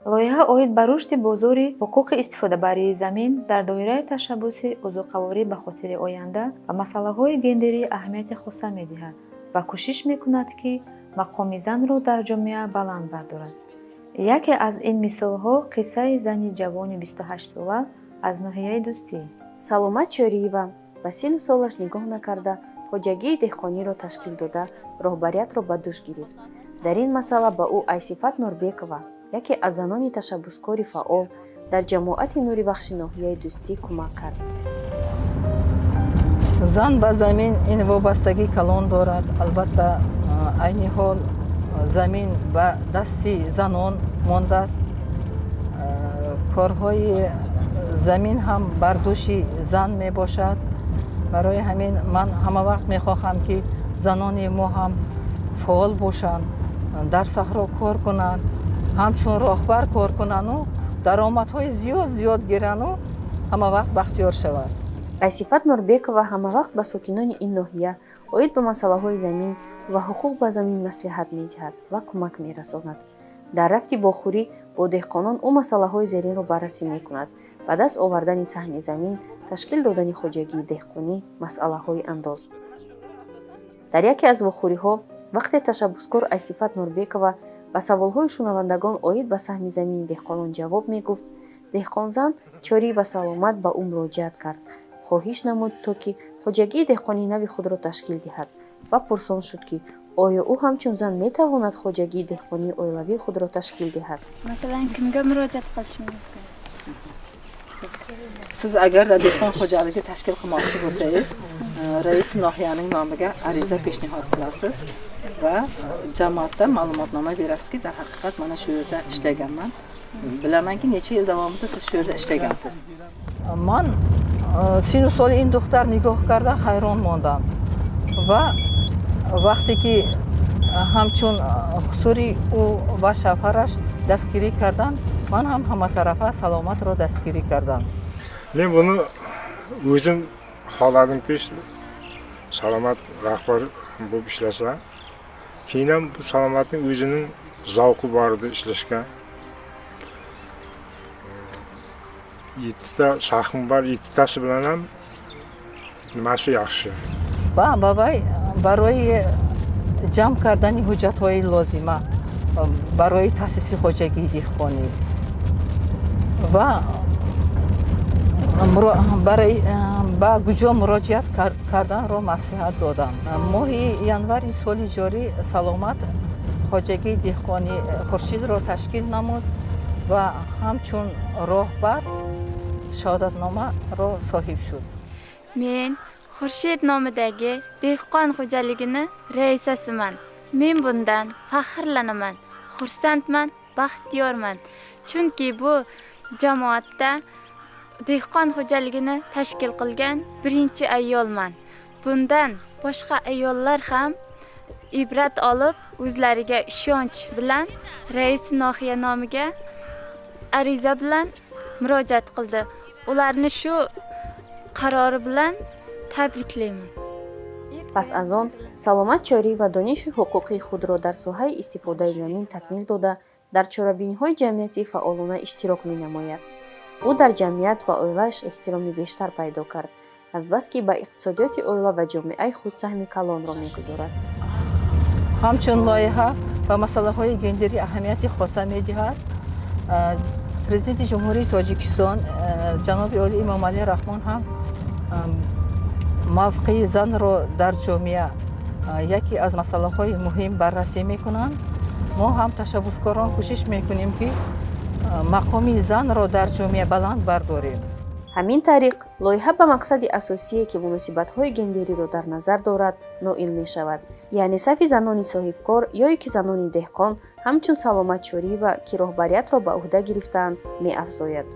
Лоиҳа оид ба рушди бозори ҳуқуқи истифодабарии замин дар доираи ташаббуси озуқаворӣ ба хотири оянда ба масъалаҳои гендерӣ аҳамияти хоса медиҳад ва кӯшиш мекунад, ки мақоми занро дар ҷомеа баланд бардорад. Яке аз ин мисолҳо қиссаи зани ҷавони 28-сола аз ноҳияи Дӯстӣ. Саломат Чориева ба синну солаш нигоҳ накарда, хоҷагии деҳқониро ташкил дода, роҳбариятро ба дӯш гирифт. Дар ин масъала ба ӯ Айсифат Нурбекова, яке аз занони ташаббускори фаъол дар ҷамоати Нури Вахши ноҳияи Дӯстӣ, кӯмак кард. Зан ба замин ин вобастагии калон дорад. Албатта, айни ҳол замин ба дасти занон мондааст, корҳои замин ҳам бар дӯши зан мебошад. Барои ҳамин ман ҳама вақт мехоҳам, ки занони мо ҳам фаъол бошанд, дар саҳро кор кунанд, ҳамчун роҳбар кор кунану даромадҳои зиёд зиёд гирану ҳама вақт бахтиёр шаванд. Айсифат Нурбекова ҳамавақт ба сокинони ин ноҳия оид ба масъалаҳои замин ва ҳуқуқ ба замин маслиҳат медиҳад ва кӯмак мерасонад. Дар рафти вохӯрӣ бо деҳқонон ӯ масъалаҳои зеринро баррасӣ мекунад: ба даст овардани саҳми замин, ташкил додани хоҷагии деҳқонӣ, масъалаҳои андоз. Дар яке аз вохӯриҳо, вақте ташаббускор Айсифат Нурбекова ба саволҳои шунавандагон оид ба саҳми замини деҳқонон ҷавоб мегуфт, деҳқонзан Чориева Саломат ба ӯ муроҷиат кард, хоҳиш намуд, то ки хоҷагии деҳқонии нави худро ташкил диҳад ва пурсон шуд, ки оё ӯ ҳамчун зан метавонад хоҷагии деҳқонии оилавии худро ташкил диҳад. Masalan, kimga murojaat qilish mumkin? Siz agarda dehqon xo'jaligi tashkil qilmoqchi bo'lsangiz, rais nohiyaning nomiga ariza peshnihod qilasiz va jamoatda ma'lumotnoma berasizki, darhaqiqat mana shu yerda ishlaganman, bilamanki, necha yil davomida siz shu yerda ishlagansiz. Ман сину соли ин духтар нигоҳ карда ҳайрон мондам ва вақте ки ҳамчун хусури ӯ ва шавҳараш дастгирӣ карданд, ман ҳам ҳаматарафа Саломатро дастгирӣ кардам. Men buni o'zim xohladimki, Salomat rahbar bo'lib ishlasa. Keyin ham bu Salomatning o'zining zavqi bor edi ishlashga. Yettita sahmi bor, yettitasi bilan ham nimasi yaxshi. Ва ба вай барои ҷамъ кардани ҳуҷҷатҳои лозима барои таъсиси хоҷагии деҳқонӣ ва ба куҷо муроҷиат карданро маслиҳат додам. Моҳи январи соли ҷорӣ Саломат хоҷагии деҳқонии Хуршидро ташкил намуд ва ҳамчун роҳбар шаҳодатномаро соҳиб шуд. Men Xurshid nomidagi dehqon xo'jaligini raisasiman. Men bundan faxrlanaman, xursandman, baxtiyorman, chunki bu jamoatda dehqon xo'jaligini tashkil qilgan birinchi ayolman. Bundan boshqa ayollar ham ibrat olib, o'zlariga ishonch bilan rais nohiya nomiga ariza bilan murojaat qildi. Ularni shu qarori bilan tabriklayman. Пас аз он Саломат Чориева дониши ҳуқуқии худро дар соҳаи истифодаи замин такмил дода, дар чорабиниҳои ҷамъиятӣ фаъолона иштирок менамояд. Ӯ дар ҷамъият ва оилааш эҳтироми бештар пайдо кард, азбаски ба иқтисодиёти оила ва ҷомеаи худ саҳми калонро мегузорад. Ҳамчун лоиҳа ба масъалаҳои гендерӣ аҳамияти хоса медиҳад. Президенти Ҷумҳурии Тоҷикистон ҷаноби олӣ Эмомалӣ Раҳмон ҳам мавқеи занро дар ҷомеа яке аз масъалаҳои муҳим баррасӣ мекунанд. Мо ҳам ташаббускорон кӯшиш мекунем, ки мақоми занро дар ҷомеа баланд бардорем. Ҳамин тариқ, лоиҳа ба мақсади асосие, ки муносибатҳои гендериро дар назар дорад, ноил мешавад, яъне сафи занони соҳибкор ё ки занони деҳқон ҳамчун Саломат Чориева, ки роҳбариятро ба ӯҳда гирифтаанд, меафзояд.